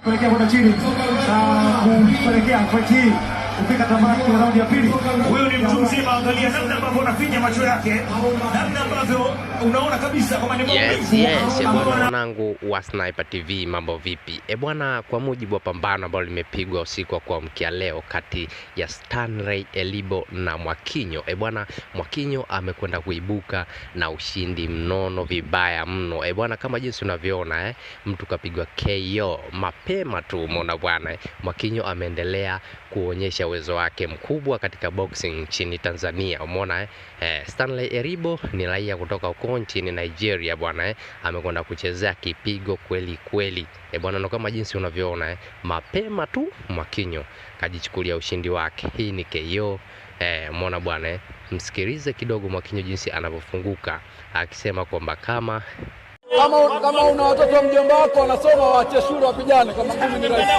Kuelekea kwenda chini na kupelekea fight hii kufika tamati ya raundi ya pili. Huyu ni mtu mzima, angalia namna ambavyo anafinya macho yake, namna ambavyo unaona kabisa kwamba ni Yes, maumivu yes, ambayo bwana mwanangu wa Sniper TV, mambo vipi? E bwana, kwa mujibu wa pambano ambalo limepigwa usiku wa kuamkia leo kati ya Stanley Elibo na Mwakinyo. E bwana, Mwakinyo amekwenda kuibuka na ushindi mnono vibaya mno. E bwana, kama jinsi unavyoona mtu kapigwa KO mapema tu, umeona bwana. Mwakinyo ameendelea kuonyesha uwezo wake mkubwa katika boxing nchini Tanzania, umeona. Stanley Eribo ni raia kutoka huko nchini Nigeria bwana, amekwenda kuchezea kipigo kweli kweli. Bwana, ndo kama jinsi unavyoona, mapema tu Mwakinyo kajichukulia ushindi wake. Hii ni KO. Umeona bwana. Msikilize kidogo Mwakinyo jinsi anavyofunguka akisema kwamba kama Kama una watoto wa mjomba wako wanasoma, waache shule wapigane, kama ngumi ni rahisi.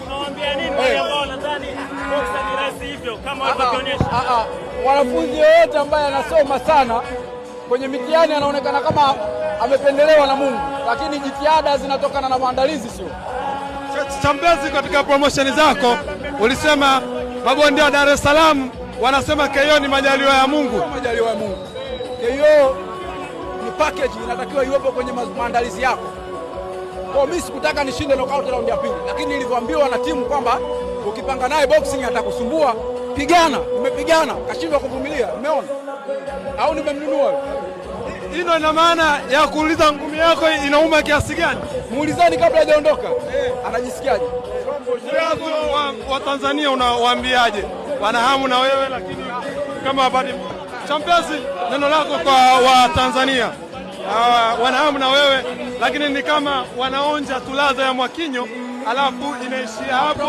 Unawaambia nini wale ambao wanadhani boxing ni rahisi hivyo kama walivyoonyesha? Ah, ah, mwanafunzi yoyote ambaye anasoma sana kwenye mitihani anaonekana kama amependelewa na Mungu, lakini jitihada zinatokana na maandalizi, sio? Chambezi, katika promotion zako ulisema mabondia wa Dar es Salaam wanasema KO ni majaliwa ya Mungu. Sio majaliwa ya Mungu. KO ni package inatakiwa iwepo kwenye maandalizi yako. Kwa mimi sikutaka nishinde knockout round ya pili, lakini nilivyoambiwa na timu kwamba ukipanga naye boxing atakusumbua, pigana. Nimepigana, kashindwa kuvumilia. Umeona? Au nimemnunua? Hii ndo ina maana ya kuuliza ngumi yako inauma kiasi gani? Muulizani kabla hajaondoka, anajisikiaje? Wa Tanzania unawaambiaje? Wana hamu na wewe lakini kama wapati. Chambezi, neno lako kwa Watanzania. Wana hamu na wewe lakini ni kama wanaonja tu ladha ya Mwakinyo alafu inaishia hapo.